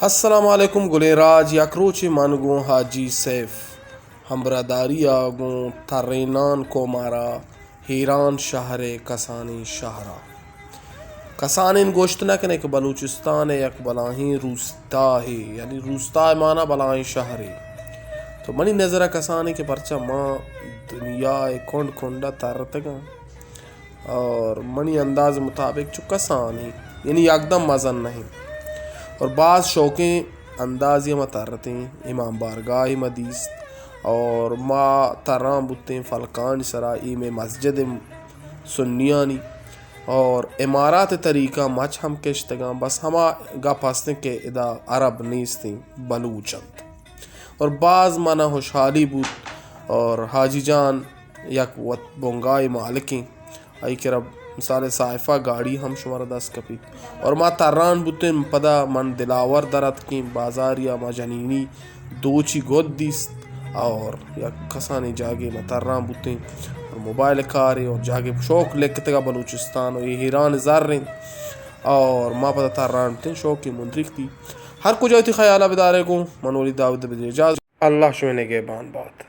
السلام علیکم گلیں راج۔ یک روچے من گوں حاجی سیف ہمبراہداری ءَ گوں ترینان قوم ءَ را ہیران شہر ءِ کسانیں شہر ءَ۔ کسانیں گوشت نہ کنے کہ بلوچستان ءِ یک بلاہیں روستاہے، یعنی روستا ءِ مانا بلاہیں شہرے۔ تو منی نظر ءَ کسانیں کہ پرچا ما دنیا ءِ کنڈ کنڈ ءَ ترتگاں۔ اور منی انداز مطابق چو کسانیں، یعنی یکدم مزن نہیں۔ اور باز شوقیں اندازی ما ترتیں، امام بارگاہ ما دیست اور ما تران بوتیں فلکانی سرا، اے مئے مسجد سنیانی، اور عمارات طریقہ مچ ہم کشتگاں، بس ہما گپ ہستیں کہ ادا عرب نیستیں، بلوچ انت۔ اور باز منا خوشحالی بوت۔ اور حاجی جان یک وت بنگاہے مالکیں، آئی کرا مثال صائفہ گاڑی ہم شمارا دست کپیت۔ اور ما تران بوتیں، پدا من دلاور در اتکیں، بازاریا ما جنینی دوچی گد دیست اور یک کسانیں جاگے ما تران بوتیں۔ اور موبائل کارے اور جاگے شوق لکتگا بلوچستان و اے ہیران زر انت۔ اور ما پدا تران بوتیں، شوقی مندریک دی۔ ہر کجا وتی خیالا بدارے گوں، من ولی داود بدے اجازت۔ اللہ شمئے نگہبان بات۔